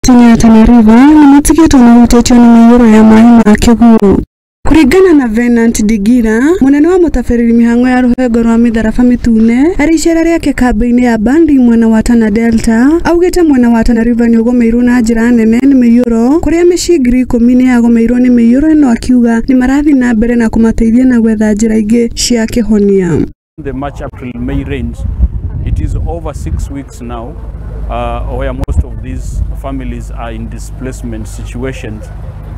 Kaunti-inĩ ya Tana River nĩmatigĩtwo mahutĩtio nĩ mĩiyũro ya maĩ ma kĩguũ. Kũringana na Venant Digira, mũnene wa mũtabarĩri mĩhang'o ya rũhonge rwa mĩtharaba mĩtune, arĩ icera rĩake kambĩ-inĩ ya Bandi mwena wa Tana Delta, augĩte mwena wa Tana River nĩũgũmĩirwo na njĩra nene nĩ mĩiyũro, kũrĩa mĩciĩ 10,000 nĩyagũmĩirwo nĩ mĩiyũro ĩno, akiuga nĩmarathiĩ na mbere na kũmateithia na gwetha njĩra ingĩ cia kĩhonia. The March, April, May rains, it is over 6 weeks now where most of these families are in displacement situations,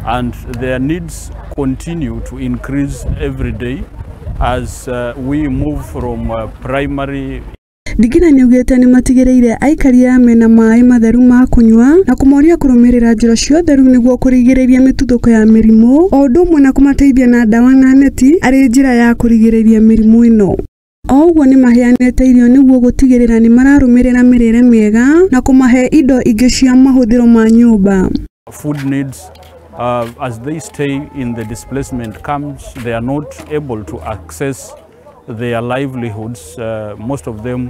and their needs continue to increase every day as we move from primary. Digina nĩaugĩte nĩmatigĩrĩire aikari aya mena maĩ matheru ma kũnyua na kũmoria kũrũmĩrĩra njĩra cia ũtheru nĩguo kũrigĩrĩria mĩtuthũko ya mĩrimũ, o ũndũ ũmwe na kũmateithia na ndawa na neti arĩ njĩra ya kũrigĩrĩria mĩrimũ ĩno. O ũguo nĩmaheanĩte irio nĩguo gũtigĩrĩra nĩmararũmĩrĩra mĩrĩre mĩega na kũmahe indo ingĩ cia mahũthĩro ma nyũmba. Food needs, as they stay in the displacement camps, they are not able to access their livelihoods, most of them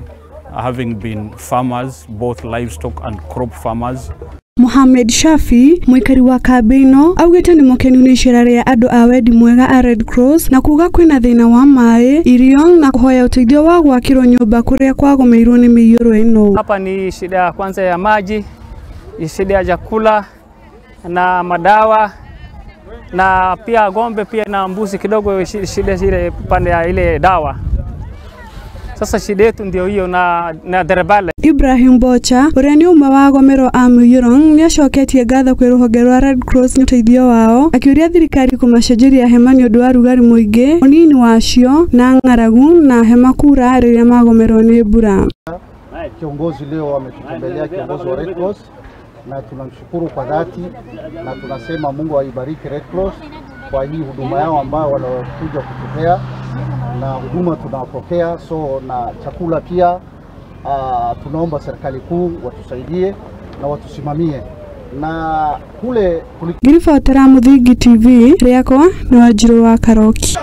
having been farmers, both livestock and crop farmers. Mohamed Shafi, mũikari wa kambĩ ĩno, augĩte nĩ mũkenu nĩ icera rĩa andũ a wendi mwega a Red Cross na kuga kwĩna thĩna wa maĩ, irio na kũhoya ũteithio wa gwakĩrwo nyũmba kũrĩa kwagũmĩirwo nĩ mĩiyũro ĩno. Hapa ni shida ya kwanza ya maji, shida ya chakula na madawa na pia ng'ombe pia na mbuzi kidogo, shida zile pande ya ile dawa. Sasa shida yetu ndio hiyo na derabala. Ibrahim Bocha, ũrĩa nĩ ũmwe wa agomero a mũiyũro, nĩacoketie ngatho kwĩ rũhonge rwa Red Cross nĩ ũteithio wao, akĩũria thirikari kũmacenjeria hema nĩ ũndũ wa rugarĩ mũingĩ, ũnini wacio na ng'aragu na hema kura rĩrĩa magomerwo nĩ mbura. Kiongozi leo ametutembelea, kiongozi wa Red Cross, na tunamshukuru kwa dhati na tunasema Mungu aibariki Red Cross kwa hii huduma yao ambayo wanakuja kutupea, na huduma tunapokea, so na chakula pia. Tunaomba serikali kuu watusaidie na watusimamie na kule Ngiribotera Muthingi TV, rĩakwa nĩ Wanjirũ wa Karoki.